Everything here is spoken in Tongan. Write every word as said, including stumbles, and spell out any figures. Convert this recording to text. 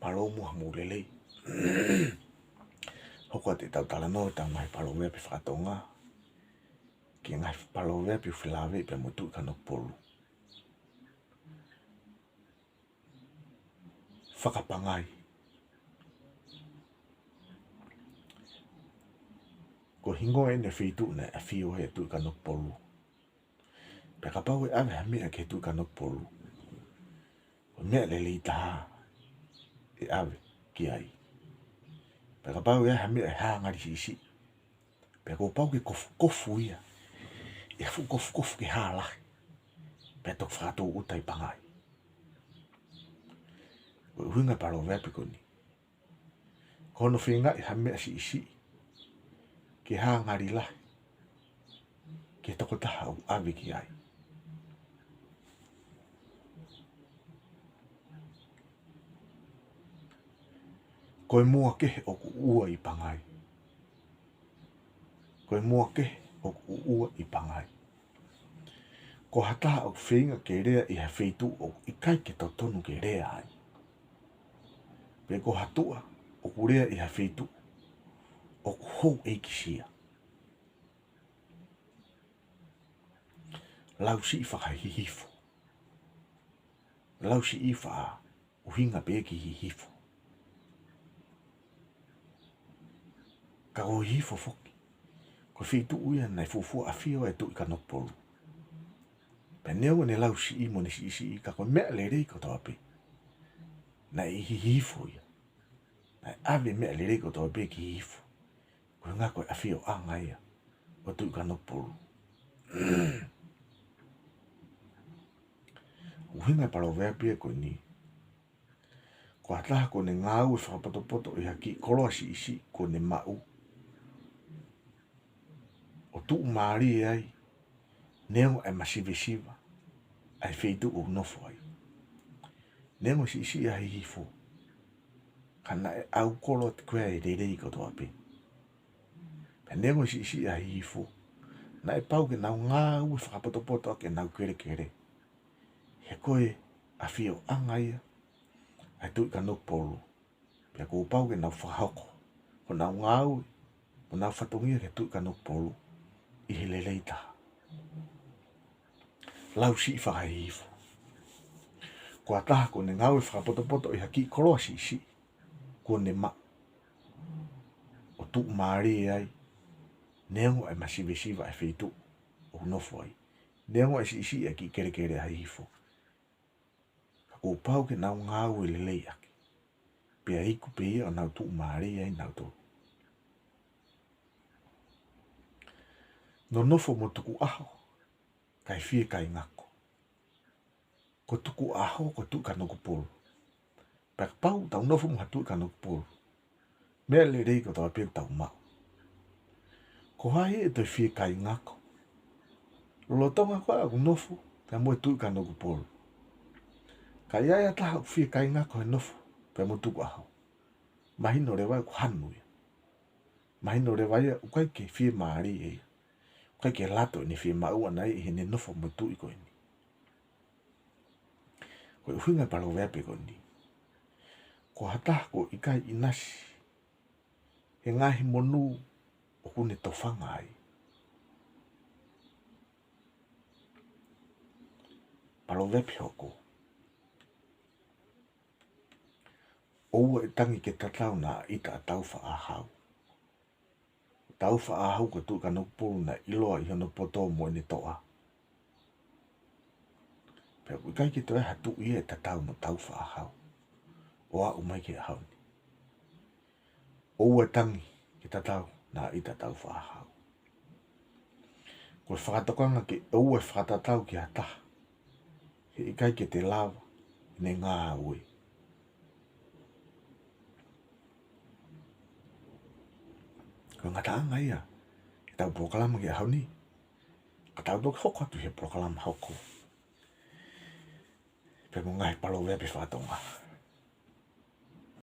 Mālō muʻa hoʻomou lelei. Hoko atu ʻetau talanoa ʻetau ngaahi paloveape fakatonga ki he ngaahi paloveape ʻoku felāveʻi pea mo e Tuʻi Kanokupolu. Fakapangai. Ko e hingoa eni e feituʻu naʻe ʻafio ai e Tuʻi Kanokupolu. Pea kapau ʻe ʻave ha meʻa ki he Tuʻi Kanokupolu, ko e meʻa lelei taha ʻe ʻave ki ai. Pea kapau ʻe ʻave ha meʻa ʻe hā ngali siʻisiʻi, pea kuo pau ke kofukofu ia ʻi he fuʻu kofukofu ke hā lahi, pea toki fakatūʻuta ʻi Pangai. Ko e ʻuhinga e paloveape ko eni, ko hono feingaʻi ha meʻa siʻisiʻi ke hā ngali lahi ki he tokotaha ʻoku ʻave ki ai. Ko e moa kehe ʻoku ʻuʻua ʻi Pangai. Ko e moa kehe ʻoku ʻuʻua ʻi Pangai. Ko ha taha ʻoku feinga ke lea ʻi ha feituʻu ʻoku ʻikai ke totonu ke lea ai, pe ko ha tuʻa ʻoku lea ʻi ha feituʻu ʻoku houʻeikisia, lau siʻi fakahihifo. Lau siʻi fakaʻuhinga pē ki Hihifo. Ka ko Hihifo foki, ko e feituʻu ia naʻe fuofua ʻafio ai e Tuʻi Kanokupolu. Pea neongo ʻene lau siʻi mo ʻene siʻisiʻi, ka ko e meʻa lelei kotoa pē naʻe ʻi Hihifo ia. Naʻe ʻave meʻa lelei kotoa pē ki Hihifo. Ko e ʻuhinga ko e ʻafioʻanga ia ʻo e Tuʻi Kanokupolu. ʻUhinga e paloveape ko eni, ko ha taha kuo ne ngāue fakapotopoto ʻi ha kiʻi koloa siʻisiʻi kuo ne maʻu, ʻo tuʻumālie ai, neongo e masivesiva ʻa e feituʻu ʻoku nofo ai. Neongo e siʻisiʻi ʻa Hihifo, ka naʻe ʻaukolo atu ko ē e lelei kotoa pē. Pea neongo e siʻisiʻi ʻa Hihifo, naʻe pau ke nau ngāue fakapotopoto ʻaki ʻenau kelekele. He ko e ʻafioʻanga ia ʻa e Tuʻi Kanokupolu. Pea kuo pau ke nau fakahoko honau ngāue, honau fatongia ki he Tuʻi Kanokupolu ʻi he lelei taha. Lau siʻi fakahihifo. Ko ha taha kuo ne ngāue fakapotopoto ʻi ha kiʻi koloa siʻisiʻi kuo ne maʻu, ʻo tuʻumālie ai, neongo e masivesiva e feituʻu ʻoku nofo ai, neongo e siʻisiʻi e kiʻi kelekele ʻa Hihifo. Ka kuo pau ke nau ngāue lelei ʻaki, pea iku pē ia ʻo nau tuʻumālie ai nautolu. Nonofo mo tukuʻaho, kae fiekaingako. Ko tukuʻaho ko e Tuʻi Kanokupolu. Pea kapau ʻoku tau nofo mo ha Tuʻi Kanokupolu, meʻa lelei kotoa pē ʻoku tau maʻu. Ko hai ʻe toe fiekaingako? Lolotonga ko ē ʻoku nofo pea mo e Tuʻi Kanokupolu. Ka ʻi ai ha taha ʻoku fiekaingako he nofo pea mo tukuʻaho, mahino leva ʻoku hanu ia. Mahino leva ia ʻoku ʻikai ke fiemālie ia. ʻOku ʻikai ke lato ʻene fiemaʻu ʻana ia ʻi heʻene nofo mo e tuʻi ko eni. Ko e ʻuhinga e paloveape ko eni, ko ha taha kuo ʻikai ʻinasi he ngaahi monū ʻoku ne tofanga ai. Paloveape hoko. ʻOua ʻe tangi ke tatau naʻa ʻita ʻa Taufaʻāhau. Taufaʻāhau ko e Tuʻi Kanokupolu naʻe ʻiloa ʻi hono poto mo ʻene toʻa. Pea ʻoku ʻikai ke toe ha tuʻi ia ʻe tatau mo Taufaʻāhau ʻo aʻu mai ki he ʻaho ni. ʻOua ʻe tangi ke tatau naʻa ʻita ʻa Taufaʻāhau. Ko e fakatokanga ke ʻoua ʻe fakatatau ki ha taha, he ʻikai ke te lava ʻene ngāue. Ko e ngataʻanga ia ʻetau polokalama ki he ʻaho ni. Ka tau toki hoko atu he polokalama hoko pea mo e ngaahi paloveape fakatonga.